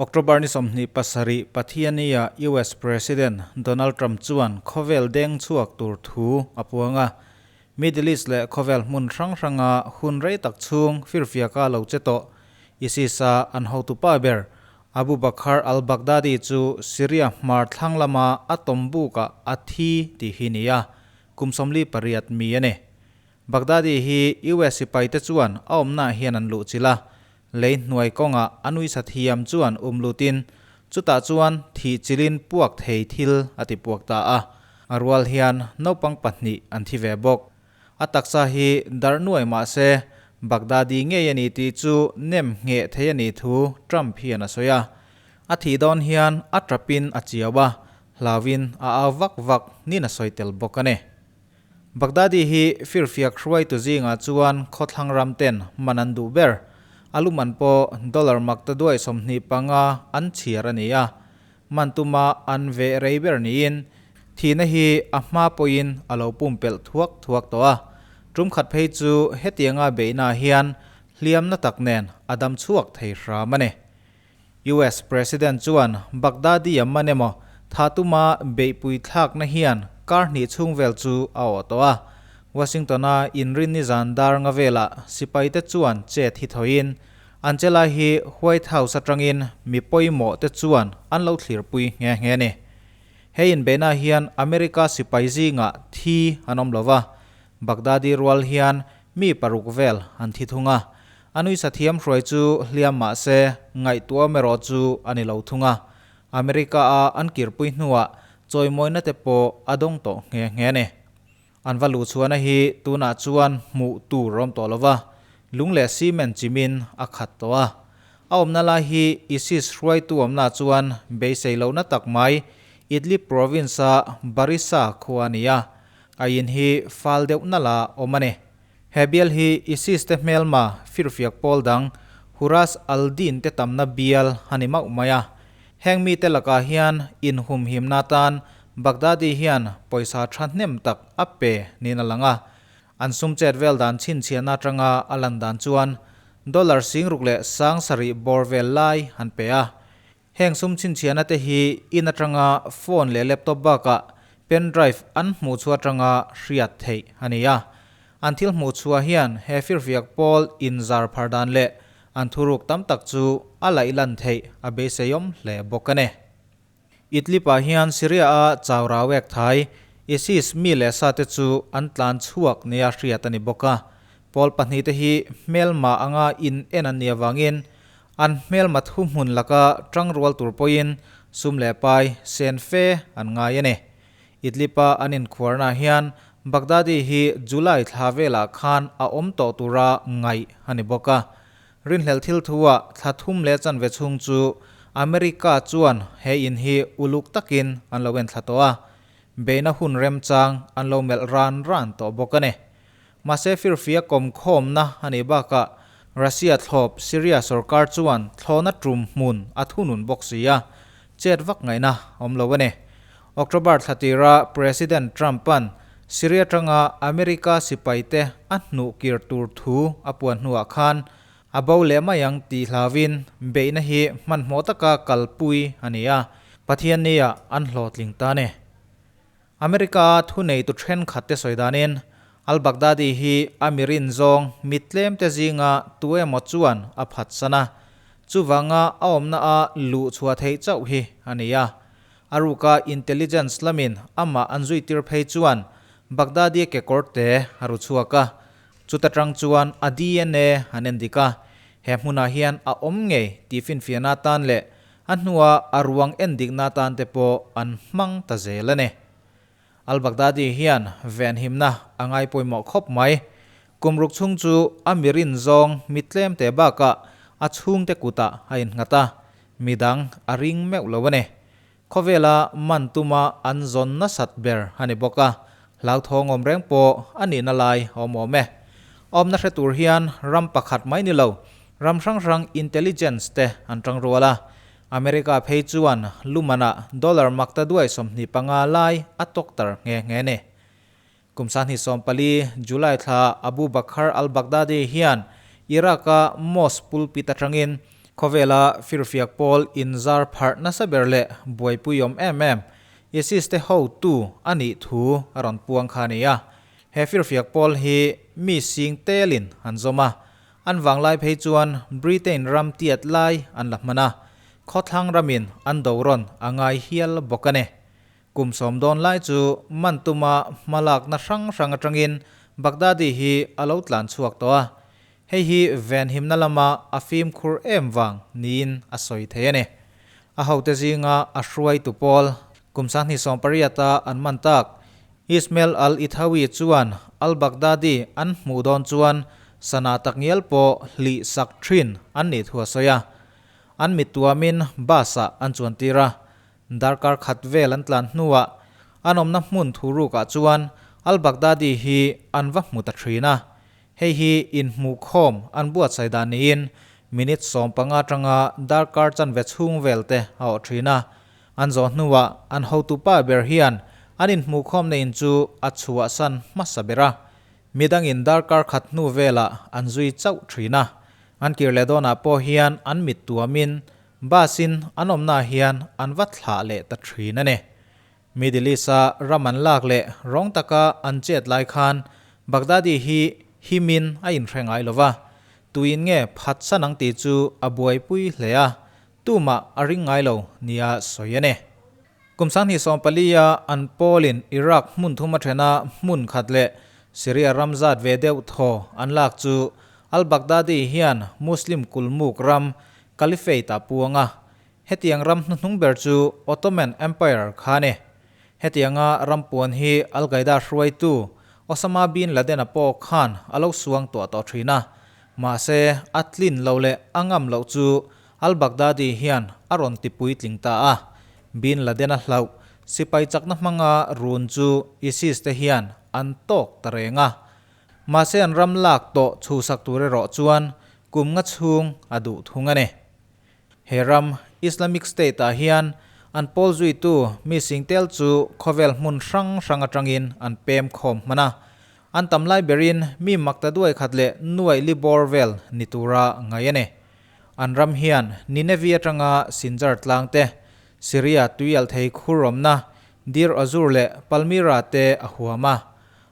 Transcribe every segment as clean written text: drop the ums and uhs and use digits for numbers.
October ni 27 Pathianni-ah US President Donald Trump chuan khawvel deng chhuak tur thu a puang a. Middle East leh khawvel hmun hrang hranga hun rei tak chhung firfiaka lo che tawh ISIS-a an hotupa ber Abu Bakr al-Baghdadi chu Syria hmar thlang lama a tawmbukah a thi tih hi ni a, kum 48 mi a ni. Baghdadi hi US sipaite chuan a awmnaah hian an luhchilh a, lei hnuai kawngah a nuisa thiam chuan um lutin chutah chuan thih chilhin puak thei thil a ti puak ta a, a rual hian naupang pahnih an thi ve bawk. A taksa hi darh nuai mah se Baghdadi ngei a ni tih chu nem ngheh thei a nih thu Trump hian a sawi a. A thih dawn hian a tapin a chiau a, hlauin a au vak vak nin a sawi tel bawk a ni. Baghdadi hi firfiak hruaitu zingah chuan khawthlang ram ten man an duh ber. A lu man pawh dollar mak ta duai 25 an chhiar a ni a. Man tuma an veh rei ber niin thihna hi a hma pawhin a lo pumpelh thuak thuak tawh a. Tum khat phei chu hetianga beihnaah hian hliamna tak nen a dam chhuak thei hram a ni. US President chuan Baghdadi a man emaw tha tuma beihpui thlakna hian kar hnih chhung vel chu a awh tawh a. Washington-a inrinni zan dar nga velah sipaite chuan chet hi thawiin an che lai hi White House atangin mi pawimawh te chuan an lo thlirpui nghe nghe a ni. He inbeihna hian America sipai zingah thi an awm lo va, Baghdadi rual hian mi paruk vel an thi thung a. A nuisa thiam hruai chu hliam mah se, ngaihtuam erawh chu a ni lo thung a. America-a an kirpui hnuah chawimawina te pawh a dawng tawh nghe nghe a ni. An va luhchhuahna hi tunah chuan hmuh tur a awm tawh lo va, lung leh cement chimin a khat tawh a. A awmna lai hi ISIS hruaitu awmna chuan beisei lohna tak mai Idlib province-a Barisa khua a ni a. A in hi fal deuh nalh a awm a ni. He bial hi ISIS te hmelma firfiak pawl dang Huras al-Din te tamna bial a ni mauh mai a. Heng mite lakah hian inhumhimna atan Baghdadi hian pawisa thahnem tak a pe niin a lang a. An sum chet vel dan chhinchhiahna atanga a lan dan chuan dollar 6700 bawr vel lai an pe a. Heng sum chhinchhiahna te hi in atanga phone leh laptop bakah pen drive an hmuh chhuah atanga hriat theih a ni a. An thil hmuh chhuah hian he firfiak pawl inzar phar dan leh an thuruk tam tak chu a laih lan theih a beiseiawm hle bawk a ni. Idlib-ah hian Syria-a chau rauek thai ISIS mi leh sa te chu an tlan chhuak nia hriat a ni bawk a. Pawl pahnih te hi hmelma anga in en an nih avangin An hmelma thuhmun laka tangrual tur pawhin sum leh pai sen fe an ngai a ni. Idlib-a an inkhuarnaah hian Baghdadi hi July thla velah khan a awm tawh tura ngaih a ni bawk a. Rinhlelh thil thu-ah thla thum leh chanve chhung chu America chuan he in hi uluk takin an lo enthla tawh a, beihna hun remchang an lo melh ran ran tawh bawk a ni. Mahse firfia kawmkhawmna a nih bakah Russia thlawp Syria sorkar chuan thlawhna tum hmun a thunun bawk si a, chet vak ngaihna awm lo a ni. October thla tira President Trump-a'n Syria tanga America sipaite a hnuh kir tur thu a puan hnuah khan a bo leh mai ang tih hlauin beihna hi hmanhmawh taka kalpui a ni a, Pathianni-ah an hlawhtling ta a ni. America-a thuneitu thenkhatte sawi danin, al-Baghdadi hi a mi rin zawng mi tlemte zinga tu emaw chuan a phatsan a, chuvanga a awmna a luh chhuah theih chauh hi a ni a. A ruka intelligence lamin amah an zuitir phei chuan Baghdadi-a kekawrte a ru chhuak a, chuta tang chuan a DNA an endik a, he hmunah hian a awm ngei tih finfiahna atan leh A hnua a ruang endikna atan te pawh an hmang ta zel a ni. Al-Baghdadi hian venhimna a ngai pawimawh khawp mai. Kum ruk chhung chu a mirin zawng mi tlem te bakah a chhungte kutah a innghat a, midang a ring meuh lo a ni. Khawvela man tuma an zawn nasat ber a ni bawk a, hlauthawng awm reng pawh a nihna lai a awm awm e. Awmna hre tur hian ram pakhat mai ni lo, Ram hrang hrang intelligence te an tang rual a, America phei chuan lumanah dollar makta duai 25 lai a tawk tar nghe nghe ni. Kum 2014 July thla Abu Bakr al-Baghdadi hian Iraq-a mosque pulpit atangin Khawvela firfiak pawl inzar pharh nasa ber leh buaipuiawm em em ISIS te hotu a nih thu a rawn puang kha a ni a. He firfiak pawl hi mi sing telin an zawm a, an vanglai phei chuan Britain ram tiat lai an la hman a, khawthlang ramin an do rawn a ngai hial bawk a ni. Kum 10 dawn lai chu man tuma hmalakna hrang hrang atangin Baghdadi hi a lo tlan chhuak tawh a. Hei hi venhimna lama a fimkhur em vang niin a sawi thei a ni. A hote zinga a hruaitu pawl kum 2018-a an man tak Ismail al-Ithawi chuan al-Baghdadi an hmuh dawn chuan sana takngial pawh hlih sak thin an nih thu a sawi a. An mit tuamin bus-ah an chuan tir a. Darkar khat vel an tlan hnuah an awmna hmun thurukah chuan al-Baghdadi hi an va hmu ta thin a. Hei hi inhmuhkhawm an buatsaih dan niin minute 15 atanga darkar chanve chhung vel te a awh thin a. An zawh hnuah an hotupa ber hian an inhmuhkhawmna in chu a chhuahsan hmasa ber a. Midangin darkar khat hnu velah an zui chauh thin a. An kir leh dawnah pawh hian an mit tuamin bus-in an awmnaah hian an va thlah leh ta thin a ni. Middle East-a ram an lak leh rawng taka an chet lai khan Baghdadi hi himin a inhre ngai lo va, tuin nge phatsan ang tih chu a buaipui hle a, tumah a ring ngai lo nia sawi a ni. Kum 2014-a an pawlin Iraq hmun thum a thena hmun khat leh Syria ram zat ve deuh thaw an lak chu al-Baghdadi hian Muslim kulmuk ram Caliphate-a puang a. Hetiang ram hnuhnung ber chu Ottoman Empire kha a ni. Hetianga ram puan hi Al-Qaeda hruaitu Osama bin Laden-a pawh khan a lo suang tuah tawh thin a. Mahse, a tlin lo leh a ngam loh chu al-Baghdadi hian a rawn ti puitling ta a. Bin Laden-a hlauh sipai chakna hmanga run chu ISIS te hian an tawk ta reng a. Mahse an ram lak tawh chhuhsak tur erawh chuan kum nga chhung a duh thung a ni. He ram, Islamic State-ah hian an pawl zuitu mi singtel chu khawvel hmun hrang hrang atangin an pem khawm hman a. An tam lai berin mi makta duai khat leh nuaih li bawr vel ni tura ngai a ni. An ram hian Nineveh atanga Sinjar tlang te, Syria tuial thei khur awmna Deir Azur leh Palmyra te a huam a.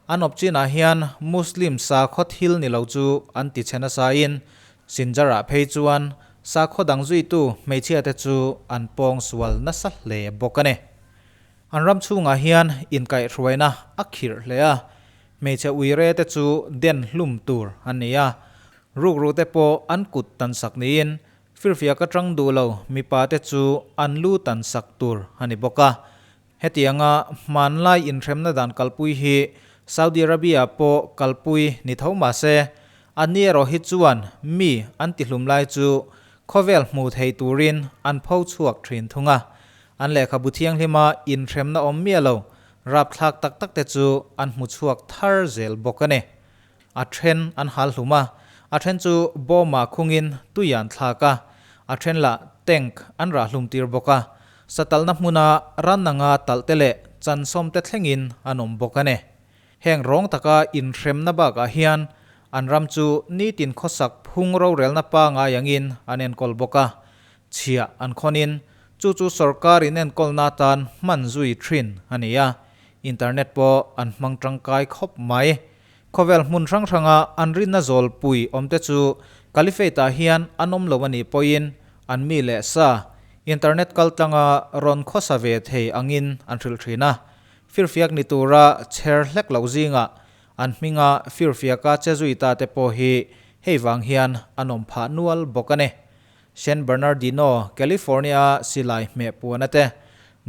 An awp chinah hian Muslim sakhaw thil ni lo chu an ti chhe nasain Sinjar-ah phei chuan sakhaw dang zuitu hmeichhiate chu an pawng sual nasa hle bawk a ni. An ram chhungah hian inkaihhruaina a khirh hle a, hmeichhe uire te chu den hlum tur an ni a, rukru te pawh an kut tan sak niin firfiak atang duh lo mipa te chu an lu tan sak tur a ni bawk a. Hetianga hmanlai inhremna dan kalpui hi Saudi Arabia pawh kalpui ni tho mah se, anni erawh hi chuan mi an tihlum lai chu khawvel hmu thei turin an pho chhuak thin thung a. An lehkhabu thianghlima inhremna awm miah lo rapthlak tak tak te chu an hmu chhuak thar zel bawk a ni. A then an hal hlum a, a then chu bawmah khungin tui an thlak a, a then lah tank an rah hlum tir bawk a, satalna hmuna ran anga talh te leh chansawm te thlengin an awm bawk a ni. Heng rawng taka inhremna bakah hian an ram chu nitin khawsak phung rorelna pangai angin an enkawl bawk a, chhiah an khawnin chu chu sorkar inenkawlna atan hman zui thin a ni a, internet pawh an hmang tangkai khawp mai. Khawvel hmun hrang hranga an rinna zawlpui awmte chu Caliphate-ah hian an awm lo a nih pawhin an mi leh sa, internet kaltlanga rawn khawsa ve thei angin an hrilh thin a. Firfiak ni tura chher hlek loh zingah an hminga firfiaka che zui ta te pawh hi hei vang hian an awm phah nual bawk a ni. San Bernardino, California-a silai hmeh puana te,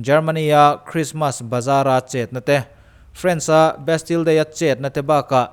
Germany-a Christmas Bazaar-a chetna te, France-a Bastille Day-a chetna te bakah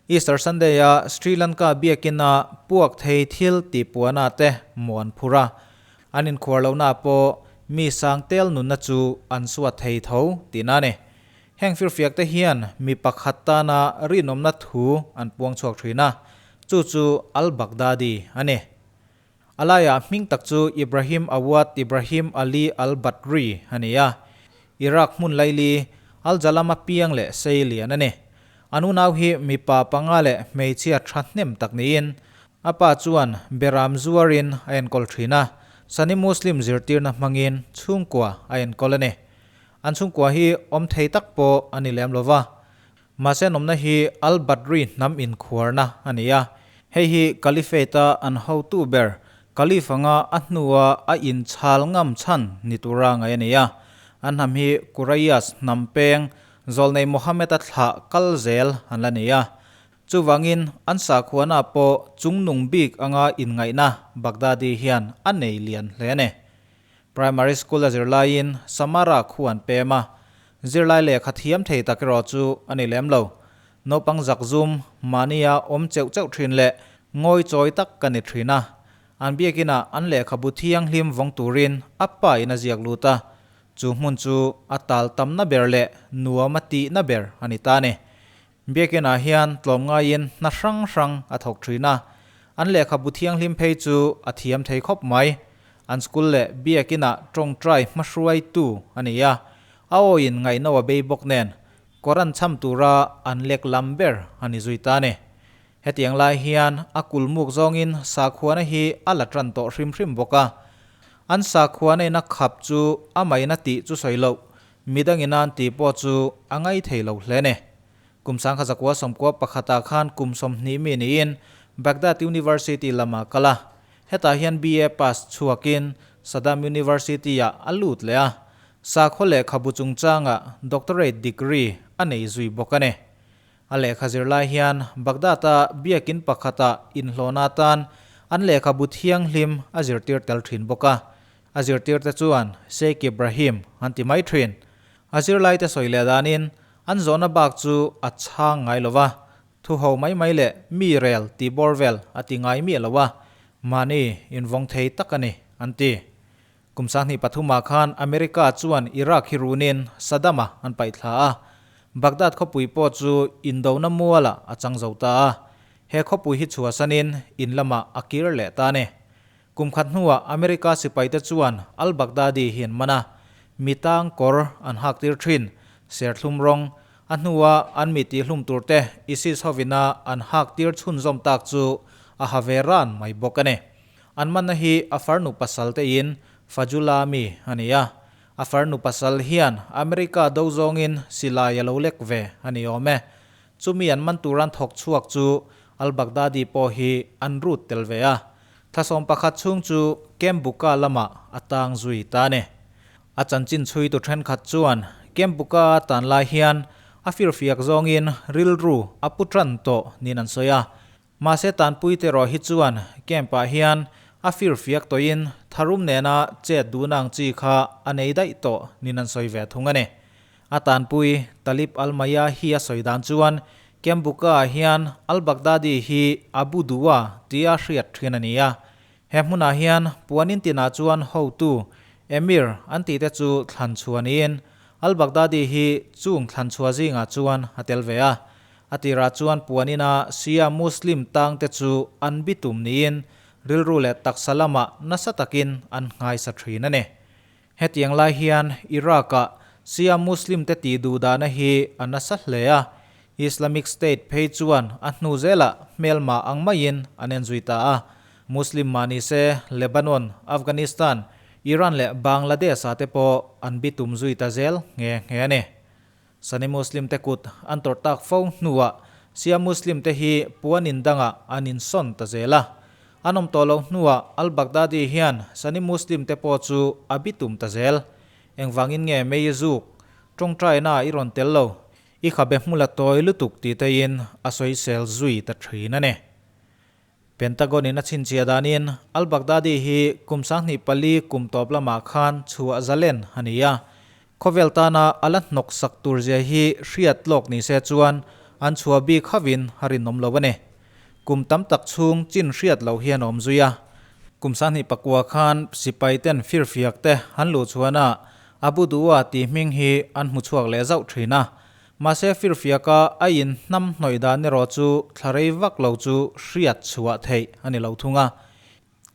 Easter Sunday-a Sri Lanka biakina puak thei thil tih puana te muan phur a. An inkhuar lohna pawh mi sang tel nunna chu an suat thei tho tihna a ni. Heng firfiak te hian mi pakhat tana rinawmna thu an puang chhuak thin a, chu chu al-Baghdadi a ni. A laiah hming tak chu Ibrahim Awad Ibrahim Ali al-Badri a ni a, Iraq hmun laili Al-Jalama piang leh sei lian a ni. An unau hi mipa panga leh hmeichhia thahnem tak niin, A pa chuan beram zuarin a enkawl thin a, Sunni Muslim zirtirna hmangin chhungkua a enkawl a ni. An chhungkua hi awm thei tak pawh a ni lem lo va. Mahse an awmna hi Al-Badri hnam inkhuarna a ni a, hei hi Caliphate-a an hotu ber Caliph anga a hnua a inchhal ngam chhan ni tura ngaih a ni a. An hnam hi Quraysh hnam peng Zawlnei Muhammad-a thlah kal zel an la ni a. Chuvangin an sakhuana pawh chungnung bik anga inngaihna Baghdadi hian a nei lian hle a ni. Primary school a zirlaiin Samara khu an pem a, zirlai lehkha thiam thei tak erawh chu a ni lem lo. Naupang zakzum, mahnia awm cheuh cheuh thin leh ngawi chawi tak ka ni thin a. An biakinah an lehkhabu thianghlim vawng turin a pa in a ziak lut a, chu hmun chu a tal tamna ber leh nuam a tihna ber a ni ta a ni. Biakinah hian tlawmngaiin hna hrang hrang a thawk thin a, an lehkhabu thianghlim phei chu a thiam thei khawp mai. An school leh biakinah tawngtai hmahruaitu a ni a, a awiin ngaihno a bei bawk nen Koran chham tura an lek lam ber a ni zui ta a ni. Hetiang lai hian a kulmuk zawngin sakhuana hi a la tan tawh hrim hrim bawk a. An sakhuana ina khap chu a maina tih chu sawi loh, midangin an tih pawh chu a ngai thei lo hle ni. Kum 1991ah khan kum 20 mi niin Baghdad University lamah kal a. Hetah hian BA pass chhuakin Saddam University-ah a lut leh a. Sakhaw lehkhabu chungchangah doctorate degree a nei zui bawk a ni. A lehkha zirlai hian Baghdad-a biakin pakhata inhlawhna atan an lehkhabu thianghlim a zirtir tel thin bawk a. A zirtirte chuan Sheikh Ibrahim an ti mai thin. A zirlaite sawi leh danin an zawhna bak chu a chhang ngai lo va, thu ho mai mai leh mi rel tih bawr vel a ti ngai miah lo a, mahni invawng thei tak a ni, an ti. Kum 2003ah khan America chuan Iraq hi runin Saddam-a an paih thla a, Baghdad khawpui pawh chu indona mualah a chang zo ta a. He khawpui hi chhuahsanin in lamah a kir leh ta a ni. Kum khat hnuah America sipaite chuan al-Baghdadi hi an man a, mi tang kawr an hak tir thin, serthlum rawng, a hnua an mi tihhlum turte ISIS hovina an hak tir chhunzawm tak chu a ha ve ran mai bawk a ni. An manna hi a farnu pasal te in Fajula mi a ni a. A farnu pasal hian America do zawngin silai a lo lek ve a ni awm e. Chumi an man tur an thawk chhuak chu al-Baghdadi pawh hi an rut tel ve a. Thla 11 chhung chu Camp Bucca lamah a tang zui ta a ni. A chanchin chhuitu thenkhat chuan Camp Bucca a tan lai hian a firfiak zawngin rilru a pu tan tawh niin an sawi a. Mahse tanpui te erawh hi chuan camp ah hian a firfiak tawhin tharum nena chet duhna ang chi kha a nei daih tawh niin an sawi ve thung a ni. A tanpui Talib al-Maya hi a sawi dan chuan Camp Bucca ah hian al-Baghdadi hi Abu Dua tia hriat thin a ni a. He hmunah hian puanin tinah chuan hotu, Emir, an tihte chu thlan chhuah niin al-Baghdadi hi chung thlan chhuah zingah chuan a tel ve a. A tirah chuan puanina Shia Muslim tangte chu an bitum niin rilru leh taksa lamah nasa takin an nghaisa thin a ni. Hetiang lai hian Iraq-ah Shia Muslim te tih duhdahna hi a nasa hle a, Islamic State phei chuan a hnu zelah hmelma ang maiin an enzui ta a. Muslim mah ni se Lebanon, Afghanistan, Iran leh Bangladesh-ah te pawh an bitum zui ta zel nghe nghe a ni. Sunni Muslim te kut an tawrh tak fo hnuah Shia Muslim te hi puan in dangah an insawn ta zel a. An awm tawh loh hnuah al-Baghdadi hian Sunni Muslim te pawh chu a bitum ta zel. Engvangin nge mei zuk tawngtaina i rawn tel lo, i khabe hmula tawi lutuk tih tein a sawisel zui ta thin a ni. Pentagon in a chhinchhiah danin al-Baghdadi hi kum 2004 kum tawp lamah khan chhuah zalen a ni a. Khawvel tana a la hnawk sak tur zia hi hriat lawk ni se chuan an chhuah bik havin a rinawm lo a ni. Kum tam tak chhung chin hriat loh hian a awm zui a. Kum 2009 khan sipai ten firfiak te an luh chhuana Abu Dua tih hming hi an hmu chhuak leh zauh thin a. Mahse firfiaka a in hnam hnawih dan erawh chu thla rei vak lo chu hriat chhuah theih a ni lo thung a.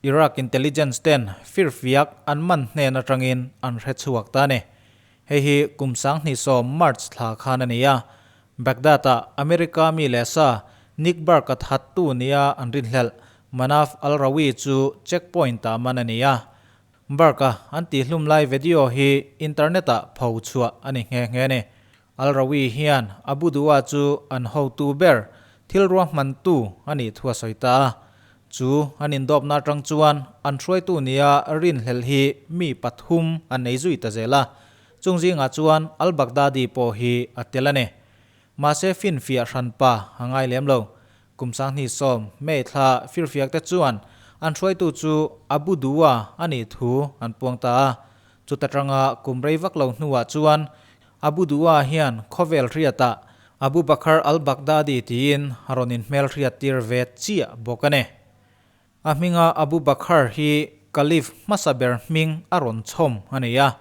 Iraq intelligence ten firfiak an man hnen atangin an hre chhuak ta a ni. Hei hi kum 2010 March thla khan a ni a. Baghdad-ah America mi leh sa Nick Burke-a thattu nia an rinhlelh. Manaf al-Rawi chu checkpoint-ah man a ni a. Burke-a an tihhlum lai video hi internet-ah pho chhuah a ni nghe nghe a ni. Al-Rawi hian Abu Dua chu an hotu ber, thil ruahmantu a nih thu a sawi ta a. Chu an indawpna atang chuan an hruaitu nia rinhlelh hi mi pathum an nei zui ta zel a. Chung zingah chuan al-Baghdadi pawh hi a tel a ni. Mahse finfiah hranpa a ngai lem lo. Kum sanghnih sawm May thla firfiak te chuan an hruaitu chu Abu Dua a nih thu an puang ta a. Chuta tanga kum rei vak lo hnuah chuan Abu Dua hian khawvel hriatah Abu Bakr al-Baghdadi tiin a rawn inhmelhriat tir ve chiah bawk a ni. A hminga Abu Bakr hi Caliph hmasa ber hming a rawn chhawm a ni a,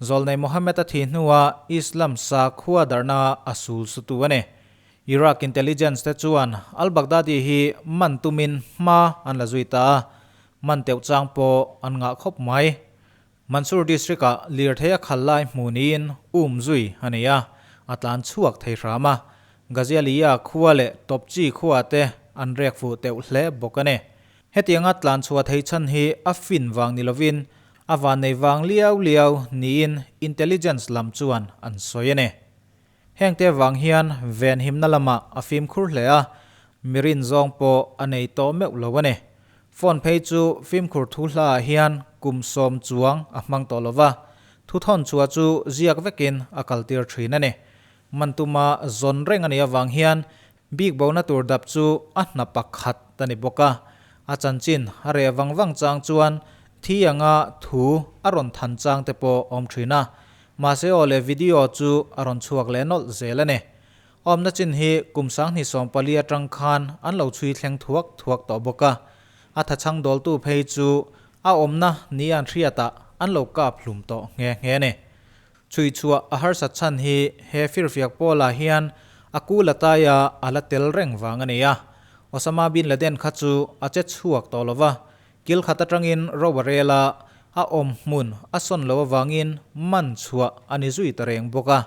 Zawlnei Muhammad a thih hnua Islam sakhua darhna a sul sutu a ni. Iraq intelligence te chuan al-Baghdadi hi man tumin hma an la zui ta a, man teuh chang pawh an ngah khawp mai. Mansur district-ah lirthei a khal lai hmu niin um zui a nei a, a tlan chhuak thei hram a. Ghazialiya khua leh Topchi khua te an rek fuh teuh hle bawk a ni. Hetianga tlan chhuah thei chhan hi a fin vang ni lovin a vannei vang liau liau niin intelligence lam chuan an sawi a ni. Hengte vang hian venhimna lamah a fimkhur hle a, mirin zawng pawh a nei tawh meuh lo a ni. Phone phei chu fimkhur thu hlaah hian kum sawm chuang a hmang tawh lo va, thuthawn chhuah chu ziak vekin a kaltir thin a ni. Mantuma zawn reng a nih avang hian bik bona tur dap chu a hna pakhat a ni bawk a. A chanchin a reh vang vang chang chuan thi anga thu a rawn than chang te pawh awm thin a. Mahse aw le video chu a rawn chhuak leh nawlh zel a ni. Awmna chin hi kum sanghnih 14 atang khan an lo chhui thleng thuak thuak tawh bawk a. A thachhang dawltu phei chu a awmna ni an hriatah an lo kap hlum tawh nghe nghe a ni. Chhui chhuah a harsat chhan hi he firfiak pawlah hian a kul a taia a la tel reng vang a ni a. Osama bin Laden kha chu a che chhuak tawh lo va, Kil khat atangin Robarela a awm hmun a sawn lo avangin man chhuah a ni zui ta reng bawk a.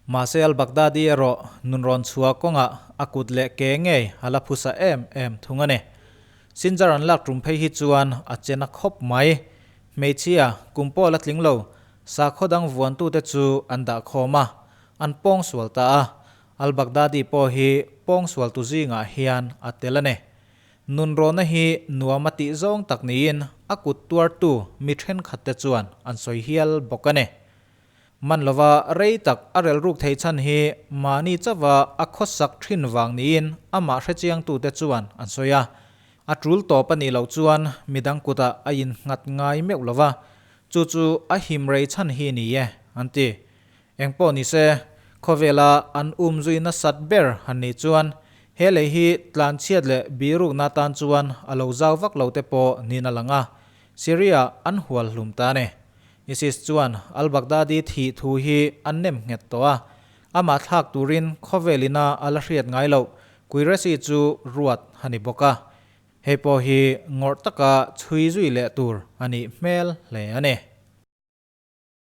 Mahse al-Baghdadi erawh nunrawn chhuah kawngah a kut leh ke ngei a la phusa em em thung a ni. Sinjar an lak tum phei hi chuan a chen a khawp mai. Hmeichhia kum pawh la tling lo, sakhaw dang vuantute chu an dah khawm a, an pawng sual ta a. Al-Baghdadi pawh hi pawng sualtu zingah hian a tel a ni. Nunrawna hi nuam a tih zawng tak niin a kut tuartu mi thenkhatte chuan an sawi hial bawk a ni. Man lova rei tak a relruk thei chhan hi mahni chauha a khawsak thin vang niin amah hrechiangtute chuan an sawi a. A tul tawp a nih loh chuan midang kutah a innghat ngai meuh lova, chu chu a him rei chhan hi ni e, an ti. Engpawh ni se, khawvela an um zui nasat ber han nih chuan he lei hi tlanchhiat leh birukna tan chuan a lo zau vak lo te pawh niin a lang a, Syria an hual hlum ta a ni. ISIS chuan al-Baghdadi thih thu hi an nem nghet tawh a, amah thlak turin khawvel ina a la hriat ngai loh Qureshi chu ruat a ni bawk a. Hei pawh hi ngawrh taka chhui zui leh tur a nih hmel hle a ni.